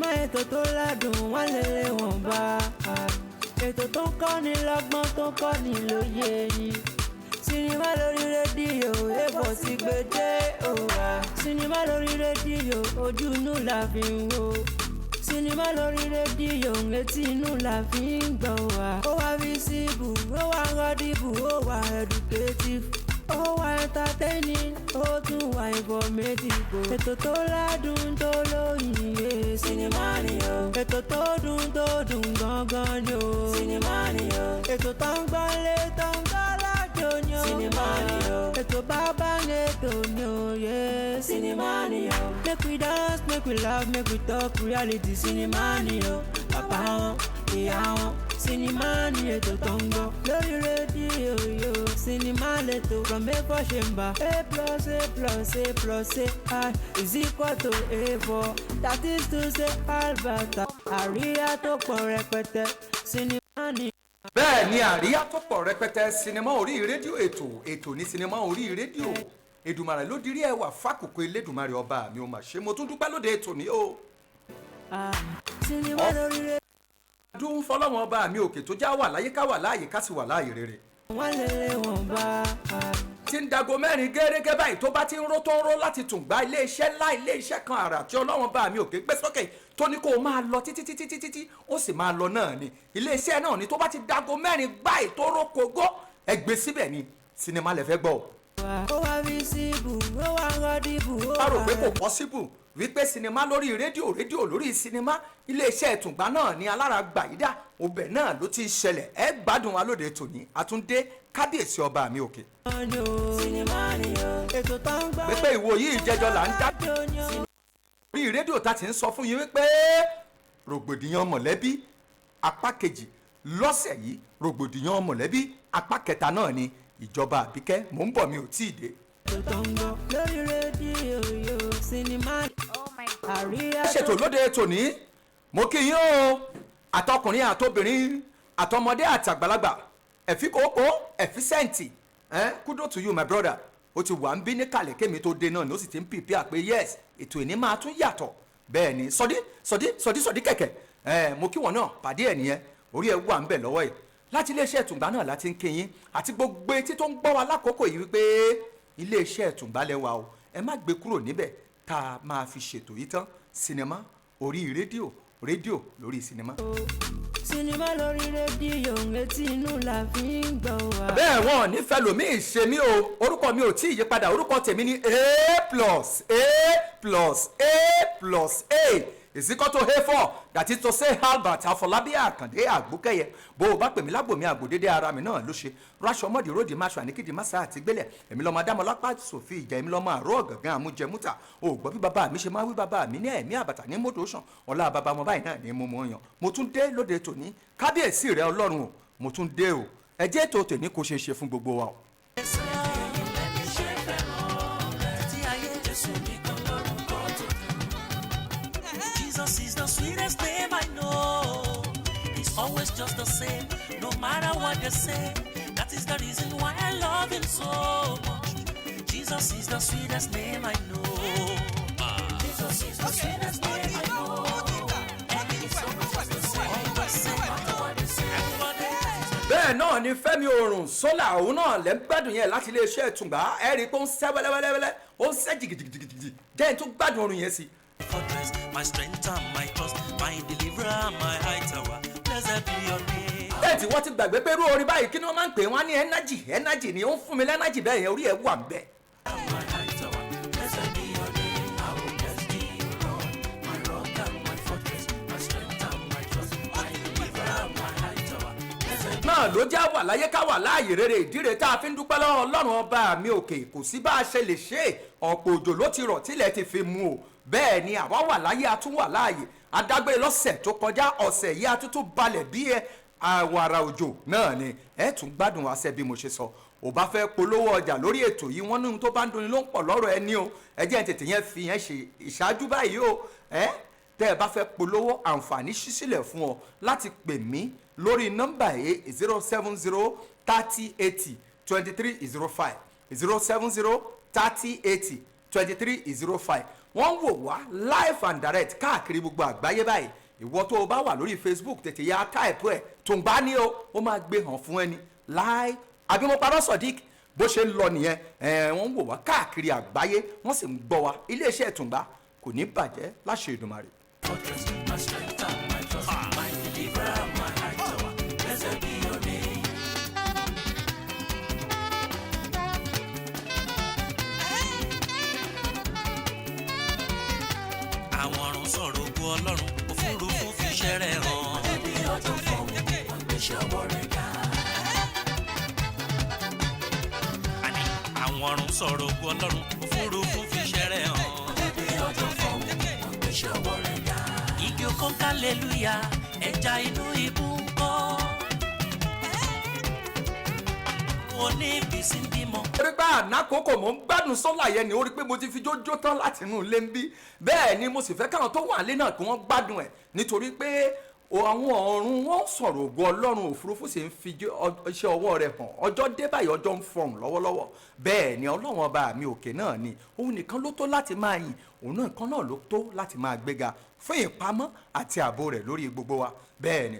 Sinimá ètò tó ládùn, wọ́n lè lé wọn bá. Ètò tó ń kọ́ni lọ́gbọ́n, tó ń kọ́ni lóye ni. Sinimá lórí rédíò, èèfọ̀ ti gbèdé òwà. Sinimá lórí rédíò, ojú inú la fi ń wo. Sinimá lórí rédíò, etí inú la fi ń gbọ́ wá. Ó wá visible, ó wá audible, ó wá educative, ó wá entertaining, ó tún wá informative o. Ètò tó ládùn tó lóyin yé, sinimá ni o. Ètò tó dùn tó dùn gangan ni o. Sinimá ni o. Ètò tó ń gbọ́ lé, tó ń gbọ́ lájò ni o. Sinimá ni o. Ètò bàbá ń ètò ni o yé. Sinimá ni o. Make we dance, make we laugh, make we talk reality. Sinimá ni o. Bàbá wọn, ìyá wọn, sinimá ni ètò tó ń gbọ́ lórí rédíò yóò. Sinimá lètò from A for chamber, A plus A plus A plus A I is equal to A4, that is to say Albert. Àríyá tó pọ̀ rẹpẹtẹ, sinimá ni. Bẹ́ẹ̀ ni, àríyá tó pọ̀ rẹpẹtẹ, sinimá orí rédíò. Ètò ní sinimá orí rédíò. Èdùmàrè ló dirí ẹwà fákòókò. Elédùmarè ọba mi ò mà ṣe, mo tún dúpẹ́ lóde ètò ní o. Sinimá lórí rédíò. Dún fọlọ́wọ́n ọba mi òkè tó já wà láyé, ká wà láàyè, ká sì wà láàyè rere. Wọ́n lè lé wọn bá. Tí ń dago 4 gẹ́gẹ́ báyìí, tó bá ti ń ró tó ń ró láti tùǹgbà iléeṣẹ́ ńlá, iléeṣẹ́ kan àrà tí Ọlọ́run bá mi òkè gbé sókè, tó ní kó o máa lọ títí títí títí tí ó sì máa lọ náà ni iléeṣẹ́ náà ni. Tó bá ti dago 4 báyìí tó ró kogó, ẹ gbé síbẹ̀ ni, sinimá lẹ fẹ́ gbọ́ o. Ó wá visible, ó wá audible, ó Bá rò pé wá kò possible wípé sinimá lórí rédíò, rédíò lórí sinimá, iléeṣẹ́ ẹ̀tùngbà náà ni alára gbàyídà ọbẹ̀ náà ló ti ṣẹlẹ̀. Ẹ gbádùn wa lóde tòní. Àtúndé, kábíyèsí ọba mi òkè. Ni o. Sinimá ni o. Ètò tó ń gbọ́ Pépé ìwò yìí jẹjọ là ń dá lájò ni o. orí rédíò tá ti ń sọ fún yín wípé rògbòdìyàn mọ̀lẹ́bí apá kejì, lọ́sẹ̀ yìí rògbòdìyàn mọ̀lẹ́bí apá kẹta náà ni ìjọba àbíkẹ́. Mò ń bọ̀, mi ò tí ì dé. Ètò tó ń gbọ́ lórí rédíò yóò, sinimá Oh my God. àríyá Ṣètò lóde tòní, mo kí yín o, àtọkùnrin àtobìnrin, àtọmọdé àtàgbàlagbà, ẹ̀fí kòókò ẹ̀fí sẹ́ǹtì ẹ̀. Kudos to you, my brother. Ó ti wà ń bí níkàlẹ̀ kémi tó dé náà ni ó sì ti ń pìpì àpé yes, ètò ìní máa tún yàtọ̀. Bẹ́ẹ̀ ni, sọdí sọdí sọdí sọdí kẹ̀kẹ́ ẹ̀, mo kí wọn náà pàdé ẹ̀ nìyẹn. Orí ẹ̀ wà ń bẹ̀ lọ́wọ́ yìí. Láti iléeṣẹ́ ìtùngbà náà láti ń kí yín àti gbogbo etí tó ń gbọ́ wa lákòókò yìí wípé iléeṣẹ́ ìtùngbà lẹ́wà o, ẹ má gbé kúrò níbẹ̀ tá a máa fi ṣètò yìí tán. Sinimá orí rédíò, rédíò lórí sinimá. Sinimá lórí rédíò, etí inú la fi ń gbọ́ wá. Bẹ́ẹ̀, wọn ò ní fẹ́ lòmíì ṣe mí o. Orúkọ mi ò tí ì yípadà. Orúkọ tèmi ní A plus A plus A plus A is equal to A4, that is to say Albert Afọlábí Àkàndé Àgbókẹ́yẹ. Bó o bá pè mí lágbòmí àgbòdédé, ara mi náà ló ṣe ráṣọ mọ́dì ròdì máṣọ àníkìdí máṣá àti gbélẹ̀. Èmi lọ́mọ adámọ́lápá sòfin ìjà, èmi lọ́mọ àrò ọ̀gàngán àmújẹmúta. O gbọ́ bí bàbá mi ṣe máa wí, bàbá mi ní ẹ̀mí àbàtà ní mọ́tò sàn ọ̀la bàbá wọn báyìí náà ní mo mọ̀ yàn. Mo tún dé lóde tòní. Kábíyèsí rẹ Ọlọ́run o, mo tún dé o. Ẹ jẹ́ ètò tòní kó ṣeé ṣe fún gbogbo wa o. Tí ayé Jésù nìkan lórúkọ tó dùn. Jesus is the sweetest name I know. He's always just the same, no matter what they say. That is the reason why I love him so much. Jesus is the sweetest name I know. Jesus is the sweetest name I know. And he's always just the same, always same, no matter what they say. Everybody. Bẹ́ẹ̀ náà ni Fẹ́mi Òrùn Sólà, òun náà lẹ́ ń gbádùn yẹn láti iléeṣẹ́ ìtùngbà. Ẹ rí i pé ó ń sẹ́ wẹ́lẹ́wẹ́lẹ́wẹ́lẹ́, ó ń sẹ́ jìgìjìgìjì. Jẹ́ ẹ̀ tó gbádùn oorun yẹn sí. Fortress, my strength and my trust, my deliverer, my high tower. Blessed be your name. Bẹ́ẹ̀ tí wọ́n ti gbàgbé pé irú orin báyìí, kí ni wọ́n máa ń pè wọ́n á ní energy, energy ni ó ń fún mi lẹ́nájì. Bẹ́ẹ̀ yẹn, orí ẹ̀ wà ń bẹ̀. My high tower, blessed be your name. I will bless thee, O Lord, my rock and my fortress, my strength and my trust, my deliverer, my high tower. Blessed Náà ló já wà láyé, ká wà láàyè rere, ìdíre tá a fi ń dúpẹ́ lọ́wọ́ Ọlọ́run ọba mi òkè. Kò sí bá a ṣe lè ṣe é, ọ̀pọ̀ òjò ló ti rọ̀ tílẹ̀ ti fi mu o. Bẹ́ẹ̀ ni àwa wà láyé, a tún wà láàyè. Adágbére lọ́sẹ̀ tó kọjá, ọ̀sẹ̀ yìí a tún tún balẹ̀ bí ẹ àwàrà òjò náà ni. Ẹ tún gbádùn àṣẹ bí mo ṣe sọ. Ò bá fẹ́ polówó ọjà lórí ètò yìí, wọ́n ní ohun tó bá ń dunni ló ń pọ̀ lọ́rọ̀ ẹni o. Ẹ jẹ́ n tètè yẹn fi yẹn ṣe ìṣáájú báyìí o. Ẹ tẹ́ ẹ bá fẹ́ polówó, àǹfààní ṣí sílẹ̀ fún ọ láti pè mí lórí nọ́mbà yìí: 070 30 80 23 05, 070 30 80 23 05. Wọ́n ń wò wá live and direct káàkiri gbogbo àgbáyé báyìí. Ìwọ tó o bá wà lórí Facebook, tètè ya type ẹ̀ Tùǹgbá ní o, ó máa gbé hàn fún ẹni live. Àbí mo parọ́, Sodiq? Bó ṣe ń lọ nìyẹn. Wọ́n ń wò wá káàkiri àgbáyé, wọ́n sì ń gbọ́ wa. Iléeṣẹ́ Tùǹgbá kò ní bàjẹ́ láṣẹ Èdùmàrè. Fortress, my strength and my trust, my deliverer, my high tower. Blessed be your name. Àwọn ọ̀run sọ̀rọ̀ ògo Ọlọ́run, òfurufú fi iṣẹ́ rẹ̀ hàn. Ẹbí ọjọ́ fọ̀hún, wọ́n gbéṣẹ́ ọwọ́ rẹ̀ ga. Àní àwọn ọ̀run sọ̀rọ̀ ògo Ọlọ́run, òfurufú fi iṣẹ́ rẹ̀ hàn. Ẹbí ọjọ́ fọ̀hún, wọ́n gbéṣẹ́ ọwọ́ rẹ̀ ga. Igi okun hallelujah, ẹja inú ibú ń kọ́. Oníbísí ń bímọ. Torí pé ànákòókò mò ń gbádùn sólà yẹn ni, ó rí pé mo ti fi jójó tán láti inú ilé ń bí. Bẹ́ẹ̀ ni mo sì fẹ́ káwọn tó wà lé náà kí wọ́n gbádùn ẹ̀, nítorí pé àwọn ọ̀run wọ́n sọ̀rọ̀ ògo Ọlọ́run, òfurufú sì ń fi iṣẹ́ ọwọ́ rẹ̀ hàn. Ọjọ́ dé báyìí, ọjọ́ ń fọhùn lọ́wọ́lọ́wọ́. Bẹ́ẹ̀ ni Ọlọ́run ọba mi òkè náà ni òun nìkan ló tó láti máa yìn, òun náà kan náà ló tó láti máa gbéga fún ìpamọ́ àti ààbò rẹ̀ lórí gbogbo wa. Bẹ́ẹ̀ ni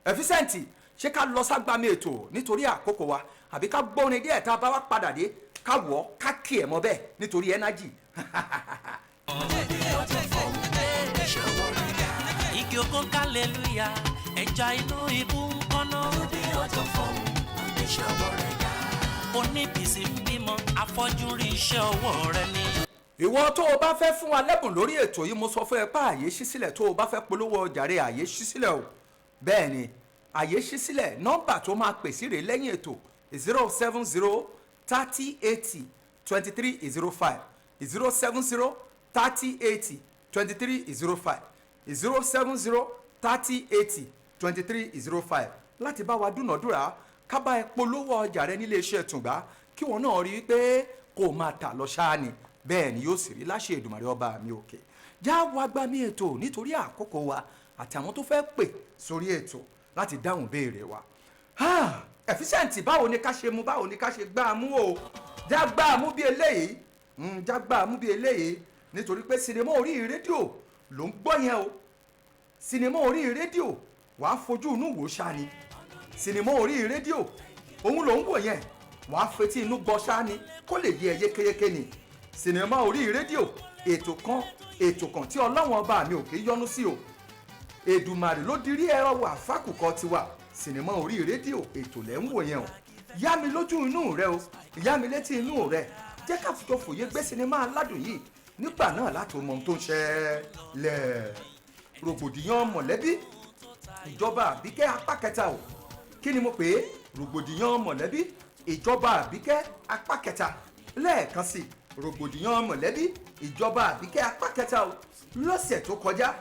Efficient, ṣé ká lọ ságbami ètò nítorí àkókò wa, àbí ká gbórin díẹ̀, tá a bá wá padà dé, ká wọ̀ ọ́, ká kí ẹ̀ mọ́ bẹ́ẹ̀ nítorí energy? Ẹbí ọjọ́ fọ̀hún, wọ́n gbéṣẹ́ ọwọ́ rẹ̀ ga. Igi okun hallelujah, ẹja inú ibú ń kọ́nà. Ẹbí ọjọ́ fọ̀hún, wọ́n gbéṣẹ́ ọwọ́ rẹ̀ ga. Oníbísí ń bímọ, afọ́jú rí iṣẹ́ ọwọ́ rẹ̀ ni. Ìwọ tó o bá fẹ́ fún wa lẹ́bùn lórí ètò yìí, mo sọ fún ẹ pé àyè ṣí sílẹ̀. Tó o bá fẹ́ polówó ọjà rẹ, àyè ṣí sílẹ̀ o. Bẹ́ẹ̀ ni, àyè ṣí sílẹ̀. Nọ́mbà tó máa pè sí rèé lẹ́yìn ètò: 07030802305, 07030802305, 07030802305, láti bá wa dúnàádúrà ká bá ẹ polówó ọjà rẹ nílé iṣẹ́ Tùǹgbá, kí wọn náà rí i pé kó o máa tà lọ ṣáá ni. Bẹ́ẹ̀ ni yóò sì rí láṣẹ Èdùmàrè ọba mi òkè. Já wa gbá mi ètò nítorí àkókò wa àtàwọn tó fẹ́ pè sórí ètò láti dáhùn béèrè wa. Efficient, báwo ni ká ṣe mú, báwo ni ká ṣe gbá a mú o? Já gbá a mú bí eléyìí, já gbá a mú bí eléyìí, nítorí pé sinimá orí rédíò ló ń gbọ́ yẹn o. Sinimá orí rédíò, wàá fojú inú wò ṣá ni. Sinimá orí rédíò òun ló ń wò yẹn, wàá fetí inú gbọ́ ṣá ni, kó lè yé ẹ yékéyéké ni. Sinimá orí rédíò, ètò kan tí Ọlọ́wọ́n ọba mi ò kì í yọ́nú sí o. Èdùmàrè ló dirí ẹ̀rọ wà fákùkọ tiwa. Sinimá orí rédíò, ètò lẹ́ ń wò yẹn o. Yá mi lójú inú rẹ o, yá mi létí inú rẹ, jẹ́ ká fìjọ fòye gbé sinimá aládùn yìí nígbà náà láti mọ ohun tó ń ṣẹlẹ̀. Rògbòdìyàn mọ̀lẹ́bí, ìjọba Àbíkẹ́ apá kẹta o. Kí ni mo pè é? Rògbòdìyàn mọ̀lẹ́bí, ìjọba Àbíkẹ́ apá kẹta. Lẹ́ẹ̀kan sí, rògbòdìyàn mọ̀lẹ́bí, ìjọba Àbíkẹ́ apá kẹta o. Lọ́sẹ̀ tó kọjá,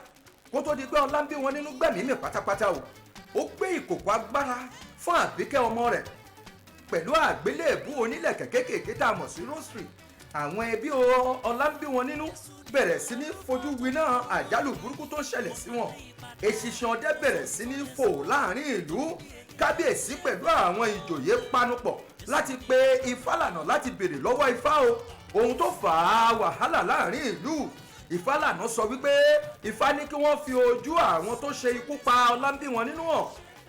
kó tó di pé ọlá ń bí wọn nínú gbẹ̀mí mi pátápátá o, ó gbé ìkòkò agbára fún Àbíkẹ́ ọmọ rẹ̀ pẹ̀lú àgbélébù onílẹ̀kẹ̀ kéékèèké tá a mọ̀ sí rosary. Àwọn ẹbí ọlá ń bí wọn nínú bẹ̀rẹ̀ sí ní fojú winá àjálù burúkú tó ń ṣẹlẹ̀ sí wọn. Eṣinṣin ọdẹ bẹ̀rẹ̀ sí ní fò láàrin ìlú. Kábíyèsí pẹ̀lú àwọn ìjòyè panupọ̀ láti pe Ifálànà láti béèrè lọ́wọ́ Ifá o ohun tó fà á wàhálà láàrin ìlú. Ìfálànà sọ wípé Ifá ní kí wọ́n fi ojú àwọn tó ṣe ikú pa Ọlámbíwọn nínú hàn,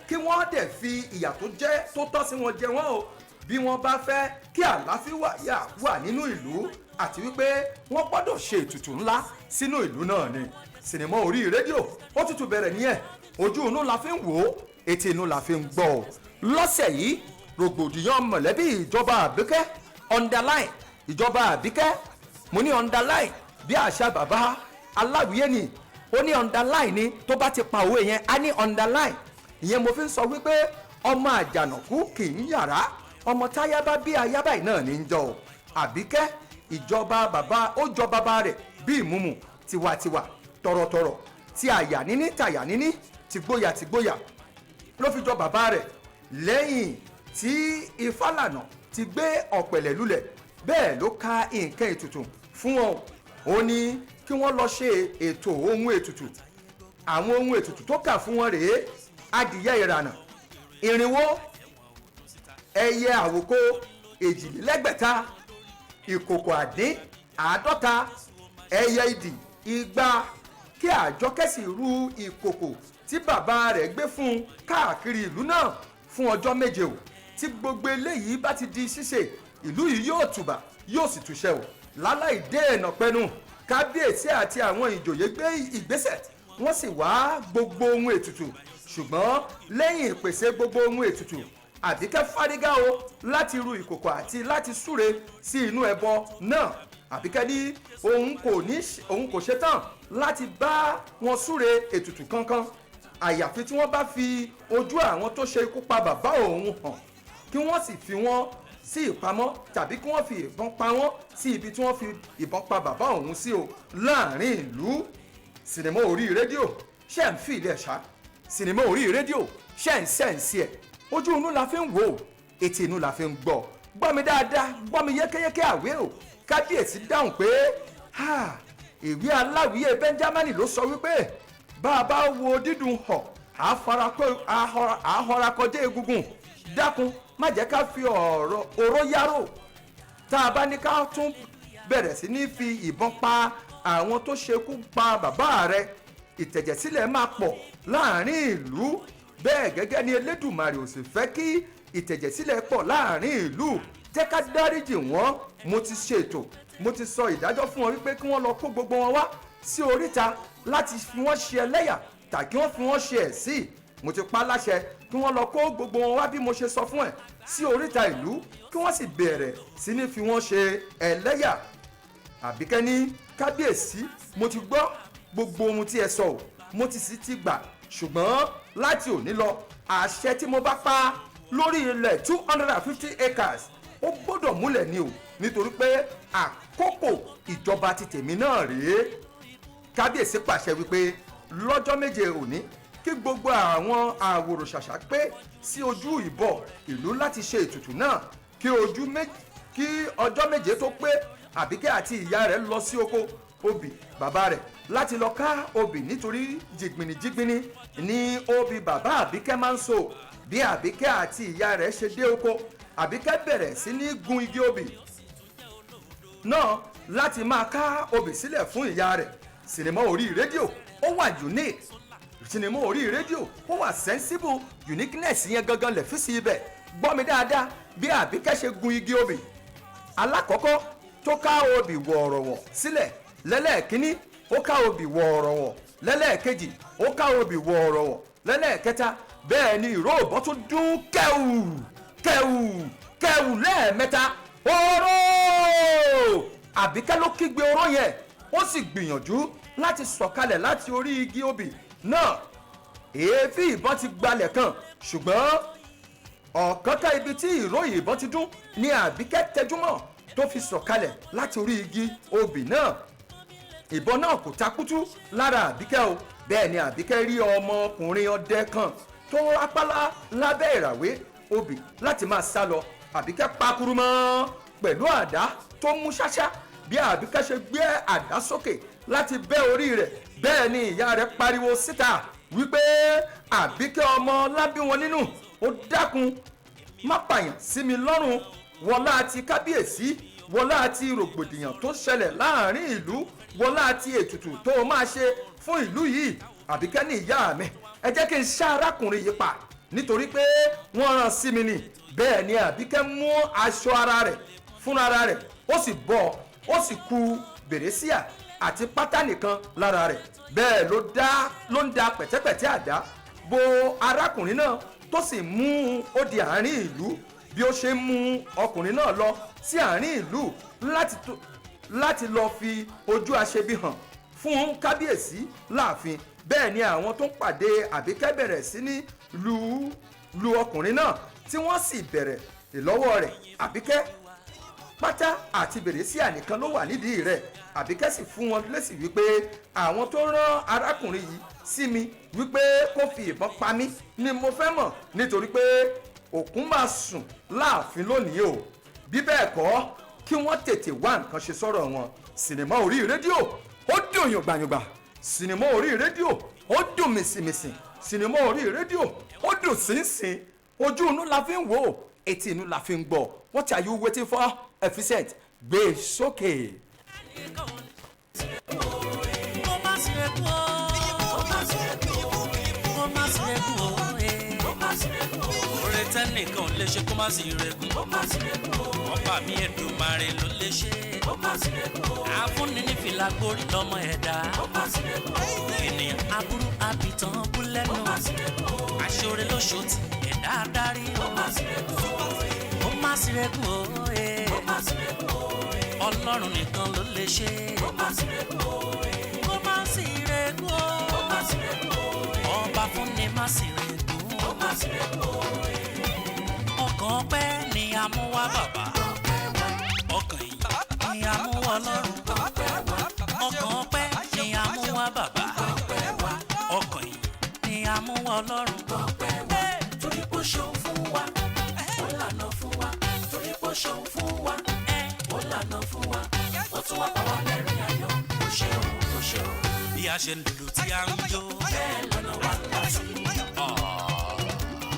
kí wọ́n dẹ̀ fi ìyà tó jẹ́ tó tọ́ sí wọn jẹ wọ́n o, bí wọ́n bá fẹ́ kí àlàáfíà wà nínú ìlú, àti wípé wọ́n gbọ́dọ̀ ṣe ètùtù ńlá sínú ìlú náà ni. Sinimá orí rédíò ó tútù bẹ̀rẹ̀ nìyẹn. Ojú inú la fi ń wò ó, etí inú la fi ń gbọ́ ọ. Lọ́sẹ̀ yìí, rògbòdìyàn mọ̀lẹ́bí, ìjọba Àbíkẹ́, underline ìjọba Àbíkẹ́. Mo ní underline bí àṣà bàbá aláwìyé ni, ó ní underline ni. Tó bá ti pa òwe yẹn, á ní underline. Ìyẹn mo fi ń sọ wípé ọmọ àjànàkú kì í yàrá, ọmọ táyà bá bí ayábà yìí náà ní í jọ o. Àbíkẹ́ ìjọba bàbá, ó jọ bàbá rẹ̀ bí ìmúmu, tiwantiwa, tọ̀rọ̀tọ̀rọ̀, ti àyà níní, tàyà níní, tìgboyà tìgboyà ló fi jọ bàbá rẹ̀. Lẹ́yìn tí Ifálànà ti gbé ọ̀pẹ̀lẹ̀ lulẹ̀, bẹ́ẹ̀ ló ka nǹkan ètùtù fún wọn. Ó ní kí wọ́n lọ ṣe ètò ohun ètùtù. Àwọn ohun ètùtù tó kà fún wọn rèé: adìyẹ ìrànà 400, ẹyẹ àwòkọ 602, ìkòkò àdín 50. Ẹyẹ idì 200, kí Àjọkẹ́ sì ru ìkòkò tí bàbá rẹ̀ gbé fún un káàkiri ìlú náà fún ọjọ́ 7 o. Tí gbogbo eléyìí bá ti di ṣíṣe, ìlú yìí yóò tùbà, yóò sì túṣẹ o, láláì dé ẹ̀nà pẹ́nu. Kábíyèsí àti àwọn ìjòyè gbé ìgbésẹ̀, wọ́n sì wá gbogbo ohun ètùtù. Ṣùgbọ́n lẹ́yìn ìpèsè gbogbo ohun ètùtù, Àbíkẹ́ fárígá o láti ru ìkòkò àti láti súre sí inú ẹbọ náà. Àbíkẹ́ ní òun kò ṣetán láti bá wọn súre ètùtù kankan, àyàfi tí wọ́n bá fi ojú àwọn tó ṣe ikú pa bàbá òun hàn, kí wọ́n sì fi wọ́n sí ìpamọ́, tàbí kí wọ́n fi ìbọn pa wọ́n sí ibi tí wọ́n fi ìbọn pa bàbá òun sí o láàrin ìlú. Sinimá orí rédíò, ṣe ń fi ilé ẹ̀ṣá? Sinimá orí rédíò, ṣe ń sẹ́ǹsì ẹ̀? Ojú inú la fi ń wò ó, etí inú la fi ń gbọ́. Gbọ́ mi dáadáa, gbọ́ mi yékéyéké. Àwé o, kábíyèsí dáhùn pé, "Ha, ìwé aláwìyé Benjamin ló sọ wípé bá a bá wo dídùn họ, àhọra kọjá egungun. Dákun, má jẹ́ ká fi ọ̀rọ̀ oró yárò. Tá a bá ní ká tún bẹ̀rẹ̀ sí ní fi ìbọn pa àwọn tó ṣekú pa bàbá rẹ̀, ìtẹ̀jẹ̀sílẹ̀ máa pọ̀ láàrin ìlú. Bẹ́ẹ̀ gẹ́gẹ́ ni Elédùmarè ò sì fẹ́ kí ìtẹ̀jẹ̀sílẹ̀ pọ̀ láàrin ìlú. Jẹ́ ká dáríjì wọ́n. Mo ti ṣètò, mo ti sọ ìdájọ́ fún wọn wípé kí wọ́n lọ kó gbogbo wọn wá sí oríta láti fi wọ́n ṣe ẹlẹ́yà tàbí wọ́n fi wọ́n ṣe ẹ̀sín. Mo ti pa á láṣẹ kí wọ́n lọ kó gbogbo wọn wá bí mo ṣe sọ fún ẹ̀ sí oríta ìlú, kí wọ́n sì bẹ̀rẹ̀ sí ní fi wọ́n ṣe ẹlẹ́yà." Àbíkẹ́ ní, "Kábíyèsí, mo ti gbọ́ gbogbo ohun tí ẹ sọ o, mo ti sì ti gbà. Ṣùgbọ́n láti òní lọ, àṣẹ tí mo bá pa lórí ilẹ̀ 250 acres, ó gbọ́dọ̀ múlẹ̀ ni o, nítorí pé àkókò ìjọba ti tèmi náà rèé." Kábíyèsí pàṣẹ wípé lọ́jọ́ 7 òní, kí gbogbo àwọn àwòrò ṣàṣà pé sí ojú ìbọ̀ ìlú láti ṣe ètùtù náà. Kí ọjọ́ 7 tó pé, Àbíkẹ́ àti ìyá rẹ̀ lọ sí oko obì bàbá rẹ̀ láti lọ ká obì, nítorí jìgbìnìjìgbìnì ní obì bàbá Àbíkẹ́ máa ń so. Bí Àbíkẹ́ àti ìyá rẹ̀ ṣe dé oko, Àbíkẹ́ bẹ̀rẹ̀ sí ní gun igi obì náà láti máa ká obì sílẹ̀ fún ìyá rẹ̀. Sinimá orí rédíò, ó wà unique. Sinimá orí rédíò, ó wà sensible. Uniqueness yẹn gangan lè fi sí ibẹ̀. Gbọ́ mi dáadáa. Bí Àbíkẹ́ ṣe gun igi obì alákọ̀ọ́kọ́, tó ká obì wọ̀ọ̀rọ̀wọ̀ sílẹ̀ lẹ́lẹ́ẹ̀kínní, ó ká obì wọ̀ọ̀rọ̀wọ̀ lẹ́lẹ́ẹ̀kejì, ó ká obì wọ̀ọ̀rọ̀wọ̀ lẹ́lẹ́ẹ̀kẹta, bẹ́ẹ̀ ni ìró ìbọn tún dún kẹ́wù kẹ́wù kẹ́wù lẹ́ẹ̀mẹ́ta. "Oró!" Àbíkẹ́ ló kígbe oró yẹn. Ó sì gbìyànjú láti sọ̀kalẹ̀ láti orí igi obì náà. Èéfín ìbọn ti gbalẹ̀ kan, ṣùgbọ́n ọ̀kánkán ibi tí ìró ìbọn ti dún ni Àbíkẹ́ tẹjúmọ́ tó fi sọ̀kalẹ̀ láti orí igi obì náà. Ìbọn náà kò takútú lára Àbíkẹ́ o. Bẹ́ẹ̀ ni Àbíkẹ́ rí ọmọkùnrin ọdẹ kan tó ń rápálá lábẹ́ ìràwé obì láti máa sá lọ. Àbíkẹ́ pakuru mọ́ pẹ̀lú àdá tó mú ṣáṣá. Bí Àbíkẹ́ ṣe gbé àdá sókè láti bẹ́ orí rẹ̀, bẹ́ẹ̀ ni ìyá rẹ̀ pariwo síta wípé, "Àbíkẹ́ ọmọ lábí wọn nínú, ó dákun, má pààyàn sí mi lọ́rùn. Wọlá àti kábíyèsí, wọlá àti rògbòdìyàn tó ṣẹlẹ̀ láàrin ìlú, wọlá àti ètùtù tó o máa ṣe fún ìlú yìí." Àbíkẹ́ ní, "Ìyá mi, ẹ jẹ́ kí n ṣá arákùnrin yìí pa, nítorí pé wọ́n rán sí mi ni." Bẹ́ẹ̀ ni Àbíkẹ́ mú aṣọ ara rẹ̀ fúnra ara rẹ̀, ó sì bọ́, ó sì ku bèrèsíà àti pátá nìkan lára rẹ̀. Bẹ́ẹ̀ ló dá ló ń da pẹ̀tẹ́pẹ̀tẹ́ àdá bo arákùnrin náà, tó sì mú un ó di àárín ìlú. Bí ó ṣe mú ọkùnrin náà lọ sí àárín ìlú láti lọ fi ojú aṣebi hàn fún kábíyèsí láàfin, bẹ́ẹ̀ ni àwọn tó ń pàdé Àbíkẹ́ bẹ̀rẹ̀ sí ní lu lu ọkùnrin náà, tí wọ́n sì bẹ̀rẹ̀ ìlọ́wọ́ rẹ̀. Àbíkẹ́, pátá àti bèrèsíà nìkan ló wà nídìí rẹ̀. Àbíkẹ́ sì fún wọn lésì wípé, "Àwọn tó rán arákùnrin yìí sí mi wípé kó fi ìbọn pa mí ni mo fẹ́ mọ̀, nítorí pé òkun máa sùn láàfin lónìí o. Bí bẹ́ẹ̀ kọ́, kí wọ́n tètè wá nǹkan ṣe sọ́rọ̀ wọn." Sinimá orí rédíò, ó dùn yùngbàyùngbà. Sinimá orí rédíò, ó dùn mìsìmìsì. Sinimá orí rédíò, ó dùn sínsìn. Ojú inú la fi ń wò ó, etí inú la fi ń gbọ́. What are you waiting for? Efficient, gbé sókè. sí rẹ́gùn o. Kó má sí rẹ́gùn o. Oore tẹ́nìkan ò lè ṣe kó má sí rẹ́gùn. Kó má sí rẹ́gùn o. Ọba mi Èdùmàrè ló lè ṣe. Kó má sí rẹ́gùn o. Àfúnni ní fìlà gbórí lọ́mọ ẹ̀dá. Kó má sí rẹ́gùn o. Ènìyàn aburú àbìtàn bú lẹ́nu. Kó má sí rẹ́gùn o. Aṣọ́re lóṣòtì ẹ̀dá adarí o. Kó má sí rẹ́gùn o. Kó má sí rẹ́gùn o. Kó má sí rẹ́gùn o. Ọlọ́run nìkan ló lè ṣe. Kó má sí rẹ́gùn o. Kó má sí rẹ́gùn o. Kó má sí rẹ́gùn o. Ọba fún ni má sí rẹ́gùn. Kó má sí rẹ́gùn o. Ọkàn ọpẹ́ ni a mú wá bàbá. Ọkàn ìyìn ni a mú wá Ọlọ́run. Ọkàn ọpẹ́ ni a mú wá bàbá. Ọkàn ìyìn ni a mú wá Ọlọ́run. Torí pé ó ṣeun fún wa, ó lànà fún wa. Torí pé ó ṣeun fún wa, ó lànà fún wa. Ó tún wá pa wá lẹ́rìn ayọ̀. Ó ṣeun, ó ṣeun. Bí a ṣe ń lùlù tí a ń jó. Bẹ́ẹ̀ lọ́nà wa ń là sí.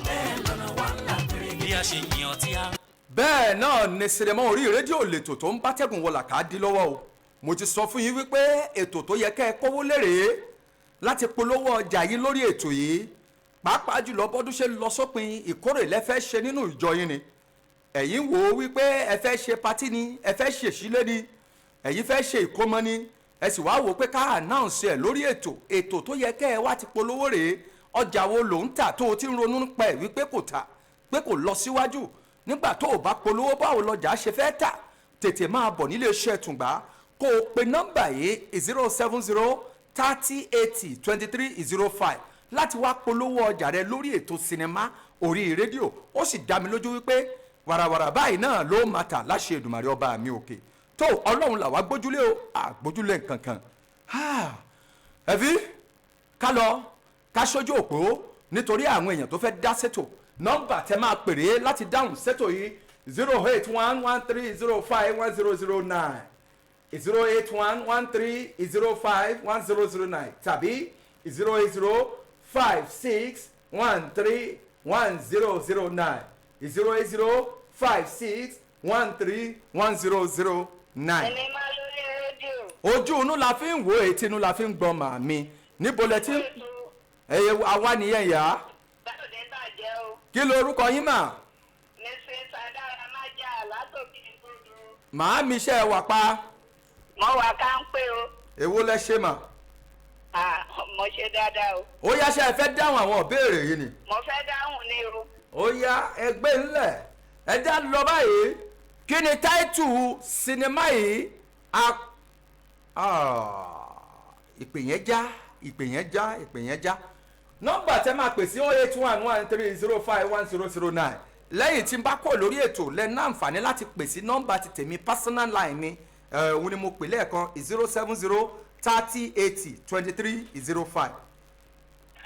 Bẹ́ẹ̀ lọ́nà wa ń là péré. Bí a ṣe yàn tí a ń. Bẹ́ẹ̀ náà ni sinimá orí rédíò lètò tó ń bátẹ́gùn wọlà ká dí lọ́wọ́ o. Mo ti sọ fún yín wípé ètò tó yẹ kẹ́ ẹ kówó lérè láti polówó ọjà yín lórí ètò yìí, pàápàá jùlọ bọ́dún ṣe lọ sópin, ìkórè lẹ́fẹ́ ṣe nínú ìjọ yín ni, ẹ̀yin wò ó wípé ẹ fẹ́ ṣe patí ni, ẹ fẹ́ ṣèṣílé ni, ẹ̀yin fẹ́ ṣe ìkómọ ni, ẹ sì wá wò ó pé ká announce ẹ̀ lórí ètò. Ètò tó yẹ kẹ́ ẹ wá ti polówó rèé. Ọjà wo ló ń tà tó o ti ń ronú nípa ẹ̀ wípé kò tà, pé kò lọ síwájú? Nígbà tó o bá polówó, báwo lọjà ṣe fẹ́ tà? Tètè máa bọ̀ nílé iṣẹ́ Tùngbà, kó o pe nọ́mbà yìí, 07030802305, láti wá polówó ọjà rẹ lórí ètò sinimá orí rédíò. Ó sì dá mi lójú wípé wàràwàrà báyìí náà ló máa tà láṣẹ Èdùmàrè ọba mi òkè. Tó Ọlọ́run làwa gbójúlé o, àgbójúlé nkankan. Ẹ̀fí ká lọ ká sójú òpó nítorí àwọn èèyàn tó fẹ́ dá sétò. Nọ́mbà tẹ máa pèrè láti dáhùn sétò yìí, 08113051009, 08113051009 tàbí 08056131009, 08056131009. Sinimá lórí rédíò. Ojú inú la fi ń wo, etí inú la fi ń gbọ́. Màmí, níbo lẹ ti ń ẹyẹ àwa nìyẹn yá. Báwo ní bàjẹ́ o? Kí lorúkọ yín mà? Mrs. Adára Májà látòkè gbòdú. Màámi, iṣẹ́ ẹ wà pa? Mo wà ká ń pé o. Èwo lẹ ṣe mà? Ah, mo ṣe dáadáa o. Ó yá, ṣe ẹ fẹ́ dáhùn àwọn ìbéèrè yìí ni? Mo fẹ́ dáhùn ní o. Ó yá, ẹgbẹ́ ńlẹ̀, ẹ já lọ báyìí. Kí ni táìtù sinimá yìí? A Ah, ìpè yẹn já, ìpè yẹn já, ìpè yẹn já. Nọ́mbà tẹ máa pè sí, 08113051009. Lẹ́yìn tí n bá kọ̀ lórí ètò, lẹ ní àǹfààní láti pè sí nọ́mbà ti tèmi, personal line mi. Òun ni mo pè lẹ́ẹ̀kan, 07030802305.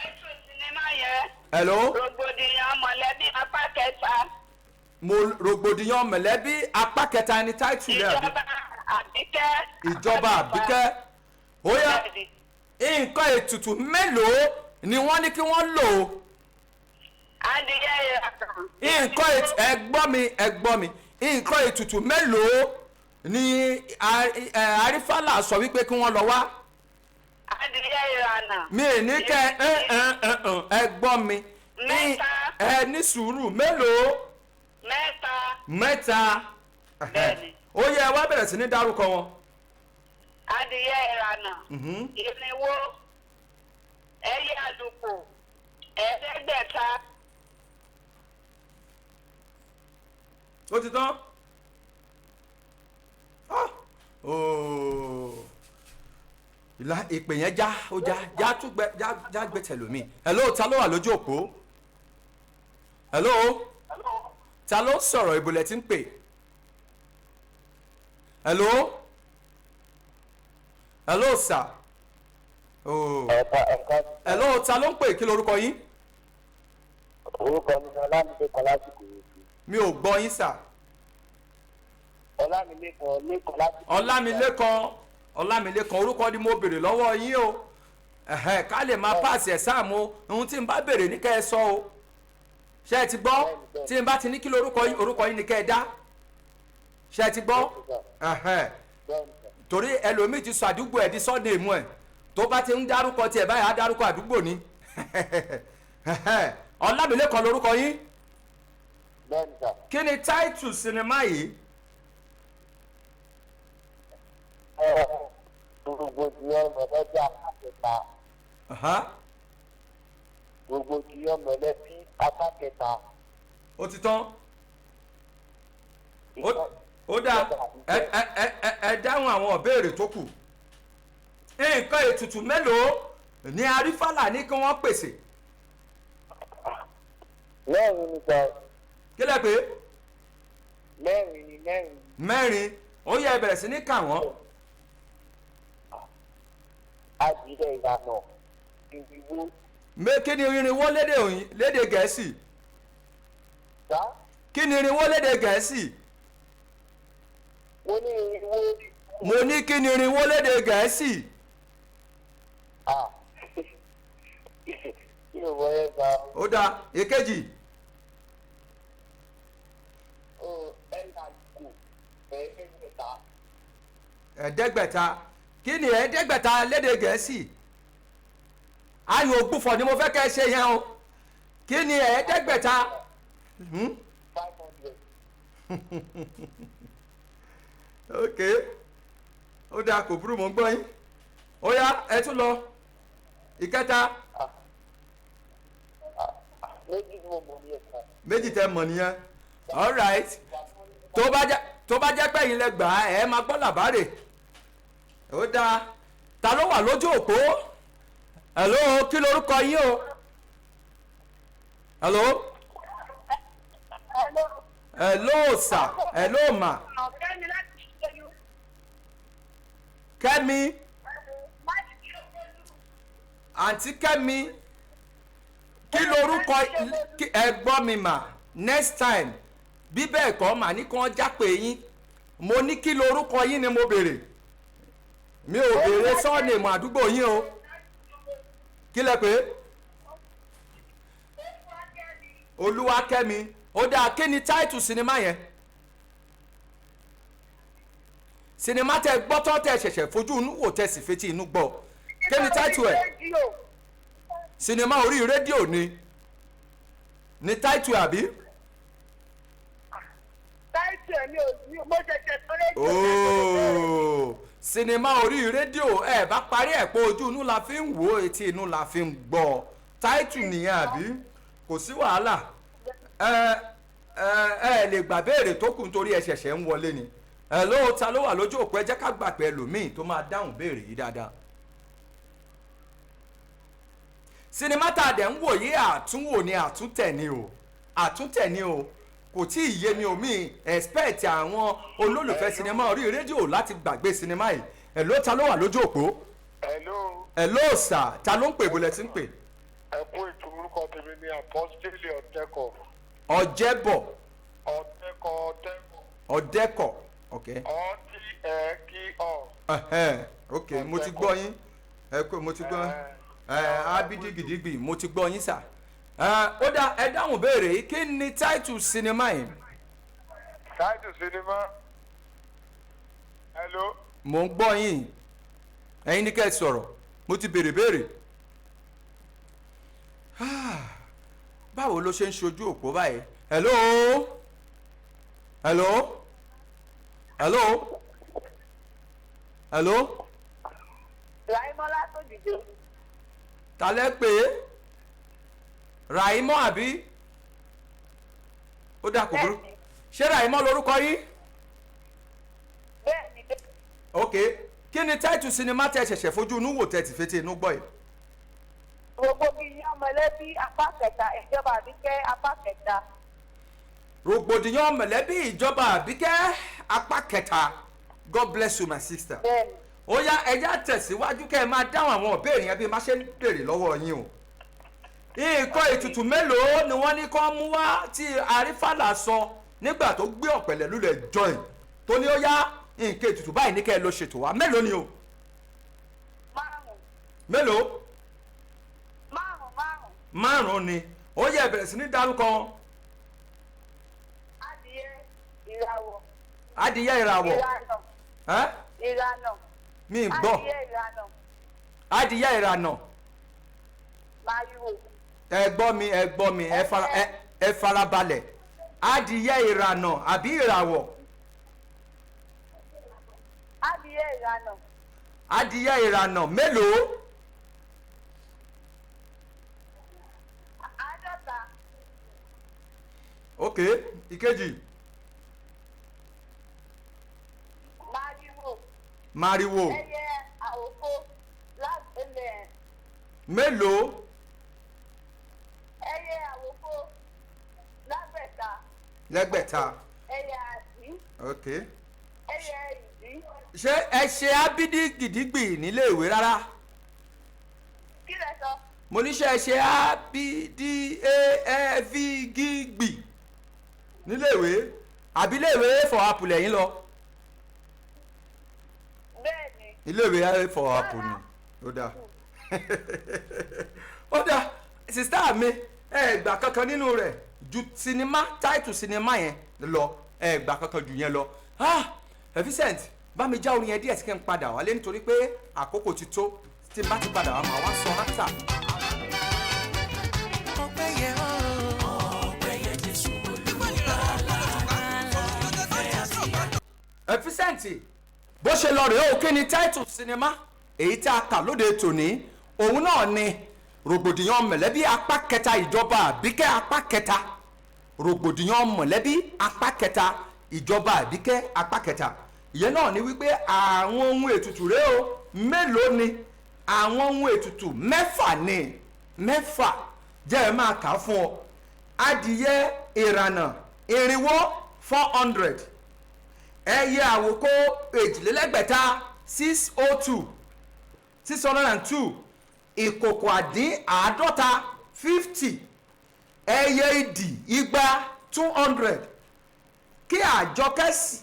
Ètò sinimá yẹn. Hello. Rògbòdìyàn mọ̀lẹ́bí apá kẹta. Mo rògbòdìyàn mọ̀lẹ́bí apá kẹta ni táìtù rẹ̀, àbí? Ìjọba Àbíkẹ́. Ìjọba Àbíkẹ́. Ó yá, nǹkan ètùtù mélòó ni wọ́n ní kí wọ́n lò ó? Adìyẹ ìràkàn. Nǹkan ètùtù, ẹ gbọ́ mi, ẹ gbọ́ mi, nǹkan ètùtù mélòó ni Arífálà sọ wípé kí wọ́n lọ wá? Adìyẹ ìrànà. Mi ì ní kẹ ẹ ẹ ẹ ẹ gbọ́ mi. Mẹ́ta. Ẹ ní sùúrù, mélòó? Mẹ́ta. Mẹ́ta. Bẹ́ẹ̀ni. Ó yẹ, ẹ wá bẹ̀rẹ̀ sí ní dárúkọ wọn. Adìyẹ ìrànà. 400. Ẹyẹ àlùkò. 500. Ó ti tán. Ah! Ooo. Ìlà ìpè yẹn já, ó já já, tún gbẹ já já gbẹ tẹlómi. Hello, ta ló wà lójú òpó? Hello, ta ló ń sọ̀rọ̀? Ìbòlẹ̀ tí ń pè? Hello, hello sir. Oh. Ẹ̀ka ẹ̀ka. Hello, ta ló ń pè? Kí lorúkọ yín? Orúkọ mi ni Ọlámilékan lásìkò yìí. Mi ò gbọ́ yín, sir. Ọlámilékan lẹ́kan lásìkò. Ọlámilékan, Ọlámilékan. Orúkọ ni mo béèrè lọ́wọ́ yín o. Ẹ̀hẹ́n, ká lè máa páàsì ẹ̀ sáàmù o. Ohun tí n bá béèrè ní kẹ́ ẹ sọ o. Ṣé ẹ ti gbọ́? Tí n bá ti ní kí lorúkọ yín, orúkọ yín ni kẹ́ ẹ dá. Ṣé ẹ ti gbọ́? Ẹ̀hẹ́n. Bẹ́ẹ̀ni sà. Torí ẹlòmíì ti sọ àdúgbò ẹ̀ di sọ́ọ̀dẹ̀ mú ẹ̀, tó bá ti ń dárúkọ tiẹ̀ báyìí, á dárúkọ àdúgbò ni. Ọlámilékan lórúkọ yín. Bẹ́ẹ̀ni sà. Kí ni táìtù sinimá yìí? Rògbòdìyàn mọ̀lẹ́bí apá kẹta. Rògbòdìyàn mọ̀lẹ́bí apá kẹta. Ó ti tán. Ó dáa, ẹ dáhùn àwọn ìbéèrè tó kù. Nǹkan ètùtù mélòó ni Arífálà ní kí wọ́n pèsè? Mẹ́rin ni sà. Kí lẹ pé? Mẹ́rin ni, mẹ́rin. Mẹ́rin. Ó yẹ, ẹ bẹ̀rẹ̀ sí ní kà wọ́n. Adìrẹ ìlànà, ìdìbò. Kí ni irinwó lédè òyìn lédè Gẹ̀ẹ́sì? Sà. Kí ni irinwó lédè Gẹ̀ẹ́sì? Mo ní irinwó. Mo ní kí ni irinwó lédè Gẹ̀ẹ́sì? Ah. Kí ló wọ ẹ sà? Ó dáa, èkejì. Ó ẹ̀yà kù 500. 500. Kí ni 500 lédè Gẹ̀ẹ́sì? Ayò ògbúfọ̀ ni mo fẹ́ kẹ́ ẹ ṣe yẹn o. Kí ni 500? 500. Ok, ó dáa, kò burú, mò ń gbọ́ yín. Ó yá, ẹ tún lọ ìkẹta. Méjì ni mo mọ̀ ní ẹ̀ka. Méjì tẹ mọ̀ nìyẹn. Alright, tó bá jẹ́ pé ẹ̀yin lẹ gbà á, ẹ máa gbọ́ làbárè. Ó dáa, ta ló wà lójú òpó? Hello, kí lorúkọ yín o? Hello. Hello sir, hello ma. Kẹ́mi láti ṣojú. Kẹ́mi. Láti ṣojú. Àǹtí Kẹ́mi, kí lorúkọ? Ẹ gbọ́ mi mà, next time bí bẹ́ẹ̀ kọ́ mà ní kí wọ́n jápè yín. Mo ní kí lorúkọ yín ni mo béèrè, mi ò béèrè surname àdúgbò yín o. Kí lẹ pé? Olúwakẹ́mi. Ó dáa, kí ni táìtù sinimá yẹn? Sinimá tẹ gbọ́ tán, tẹ ṣẹ̀ṣẹ̀ fojú inú wò, tẹ sì fetí inú gbọ́, kí ni táìtù ẹ̀? Sinimá orí rédíò ni táìtù ẹ̀, àbí? Táìtù ẹ̀ mi ò ní, mo ṣẹ̀ṣẹ̀ sọ rédíò. Ooo, sinimá orí rédíò. Ẹ bá parí ẹ̀ pé ojú inú la fi ń wò ó, etí inú la fi ń gbọ́, táìtù nìyẹn, àbí? Kò sí wàhálà. Ẹ ẹ ẹ lè gbà béèrè tó kù nítorí ẹ ṣẹ̀ṣẹ̀ ń wọlé ni. Ẹ ló ta ló wà lójú òpó? Ẹ jẹ́ ká gbà pé ẹlòmíì tó máa dáhùn béèrè yìí dáadáa. Sinimá tá a dẹ̀ ń wò yí, àtúnwò ni, àtúntẹ̀ ni o, àtúntẹ̀ ni o. Kò tí ì yé mi o. Mi expect àwọn olólùfẹ́ sinimá orí rédíò láti gbàgbé sinimá yìí. Ẹ̀ ló ta ló wà lójú òpó? Hello. Ẹ̀ ló sà, ta ló ń pè? Bó lẹ ti ń pè? Ẹ kú ètò. Orúkọ tèmi ní Apọ́sítélì Ọ̀tẹ́kọ̀. Ọ̀jẹ̀bọ̀? Ọ̀tẹ́kọ̀, Ọ̀tẹ́kọ̀. Ọ̀dẹ́kọ̀, ok. Ọtí ẹ kí ọ. Ẹhẹ́n, ok, mo ti gbọ́ yín. Ẹ kó mo ti gbọ́ ẹ abidi gidigbi, mo ti gbọ́ yín sà. Ẹ ó dá, ẹ dáhùn béèrè yìí: kí ni táìtù sinimá yìí? Táìtù sinimá. Hello. Mò ń gbọ́ yín, ẹ̀yin ní kẹ́ ẹ sọ̀rọ̀, mo ti béèrè béèrè. Báwo ló ṣe ń ṣojú òpó báyìí? Hello, hello, hello, hello. Ràìmọ́lá tó dìde. Ta lẹ́ pé? Ràìmọ́, àbí? Ó dà, kò burú. Ṣé Ràìmọ́ lórúkọ yín? Bẹ́ẹ̀ni. Ok, kí ni táìtù sinimá tẹ ṣẹ̀ṣẹ̀ fojú inú wò, tẹ ti fetí inú gbọ́ yìí? Rògbòdìyàn mọ̀lẹ́bí apá kẹta, ìjọba Àbíkẹ́ apá kẹta. Rògbòdìyàn mọ̀lẹ́bí, ìjọba Àbíkẹ́ apá kẹta. God bless you, my sister. Bẹ́ẹ̀ni. Ó yá, ẹja tẹ̀síwájú kẹ́ ẹ máa dáhùn àwọn ìbéèrè yẹn bí má ṣe ń béèrè lọ́wọ́ yín o. Nǹkan ètùtù mélòó ni wọ́n ní kán mú wá tí Arífàlà sọ nígbà tó gbé ọ̀pẹ̀lẹ̀ lulẹ̀ join, tó ní ó yá, nǹkan ètùtù báyìí ní kẹ́ ẹ lọ ṣètò wá? Mélòó ni o? Márùn. Mélòó? Márùn, márùn. Márùn-ún ni. Ó yẹ, bẹ̀rẹ̀ sí ní dárúkọ wọn. Adìyẹ ìràwọ̀. Adìyẹ ìràwọ̀. Ìrànà. Ẹ́? Ìrànà. Mi ń gbọ́. Adìyẹ ìrànà. Adìyẹ ìrànà. Màrìwò. Ẹ gbọ́ mi, ẹ gbọ́ mi, ẹ fara ẹ farabalẹ̀. Adìyẹ ìrànà àbí ìràwọ̀? Adìyẹ ìrànà. Adìyẹ ìrànà mélòó? 50. Ok, ìkejì. Màrìwò. Mariwo. Ẹyẹ àwòkọ lábẹ́lẹ̀. Mélòó? Ẹyẹ àwòkọ lágbẹ̀ta. Lẹ́gbẹ̀ta. Ẹyẹ àdí. Ok. Ẹyẹ ìdí. Ṣé ẹ ṣe ábídí gidigbì nílé ìwé rárá? Kí lẹ sọ? Mo ní, ṣe ẹ ṣe ábídí ẹ v gígbì nílé ìwé, àbí ilé ìwé for apple ẹ̀yìn lọ? Bẹ́ẹ̀ ni. Ilé ìwé A for apple ni. Ó dáa, ó dáa. Sister mi, ẹ gbà kankan nínú rẹ̀ ju sinimá, táìtù sinimá yẹn lọ. Ẹ gbà kankan jù yẹn lọ. Ah, Efficient, bá mi já orin yẹn díẹ̀ sí kí n padà wálé, nítorí pé àkókò ti tó. Tí n bá ti padà wá, màá wá sọ áńtà. Ọpẹ́ yẹ ọ́. Ọpẹ́ yẹ Jésù Olùgbàlà. Ìfẹ́ àti Efficient, bó ṣe lọ rèé o. Kí ni táìtù sinimá èyí tí a kà lóde tòní? Òun náà ni Rògbòdìyàn Mọ̀lẹ́bí Apá Kẹta, Ìjọba Àbíkẹ́ Apá Kẹta. Rògbòdìyàn Mọ̀lẹ́bí Apá Kẹta, Ìjọba Àbíkẹ́ Apá Kẹta. Ìyẹn náà ni wípé àwọn ohun ètùtù rèé o. Mélòó ni àwọn ohun ètùtù? 6 ni. 6 jẹ́ ẹ máa kà á fún ọ. Adìyẹ ìrànà 400, 400. Ẹyẹ àwòkọ 602, 602, 602. Ìkòkò àdín 50, 50. Ẹyẹ idì 200, 200. Kí àjọkẹ́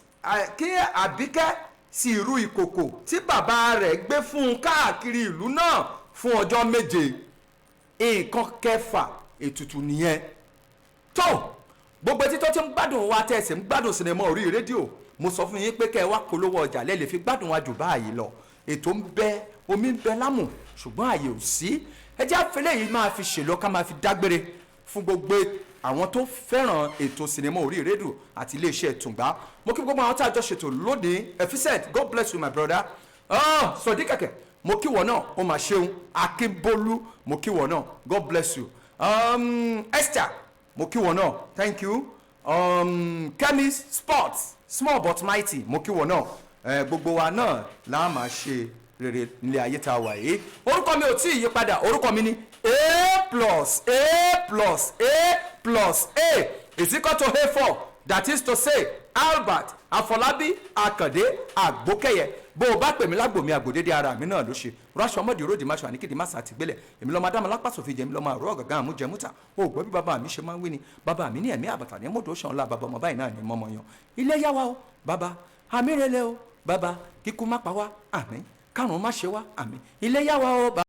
kí Àbíkẹ́ sì ru ìkòkò tí bàbá rẹ̀ gbé fún un káàkiri ìlú náà fún ọjọ́ 7. Nǹkan kẹfà ètùtù nìyẹn. Tó gbogbo etí tó ti ń gbádùn wa, tẹ́ ẹ sì ń gbádùn sinimá orí rédíò, mo sọ fún yín pé kẹ́ ẹ wá polówó ọjà lẹ́ lè fi gbádùn wa jù báyìí lọ. Ètò ń bẹ, omi ń bẹ lámù, ṣùgbọ́n àyè ò sí. Ẹ jẹ́ àfẹlẹ́ yìí máa fi ṣèlọ, ká máa fi dágbére fún gbogbo àwọn tó fẹ́ràn ètò sinimá orí rédíò àti iléeṣẹ́ Tùngbá. Mo kí gbogbo àwọn tá a jọ ṣètò lónìí. Efficient, God bless you, my brother. Oh, Sọdí Kẹ̀kẹ́, mo kí wọ náà, ó mà ṣeun. Akínbólú, mo kí wọ náà, God bless you. Esther, mo kí wọ náà, thank you. Kemi Sports, small but mighty, mo kí wọ náà. Gbogbo wa náà la máa ṣe rere nílé ayé tá a wà yìí. Orúkọ mi ò tí ì yí padà. Orúkọ mi ni A plus A plus A plus A is equal to A4, that is to say, Albert Afọlábí Akàndé Àgbókẹyẹ. Bó o bá pè mí lágbòmí àgbòdédé, ara mi náà ló ṣe ránṣọ ọmọdé ròdì máṣọ àníkìdí má sàtìgbélẹ̀. Èmi lọ́mọ adámọ̀ lápàsòfin jẹ́, èmi lọ́mọ àrò ọ̀gàgán àmújẹmúta. O gbọ́ bí bàbá mi ṣe máa ń wí ni? Bàbá mi ní ẹ̀mí àbàtà ní mọ́tò ṣàn ńlá. Bàbá ọmọ báyìí náà ní mọ́mọ́ yan ilé yá wa o. Bàbá àmì rẹ̀lẹ̀ o. Bàbá, kíkú má pa wá, àmín. Kárùn má ṣe wá, àmín. Ilé yá wa o, bàbá.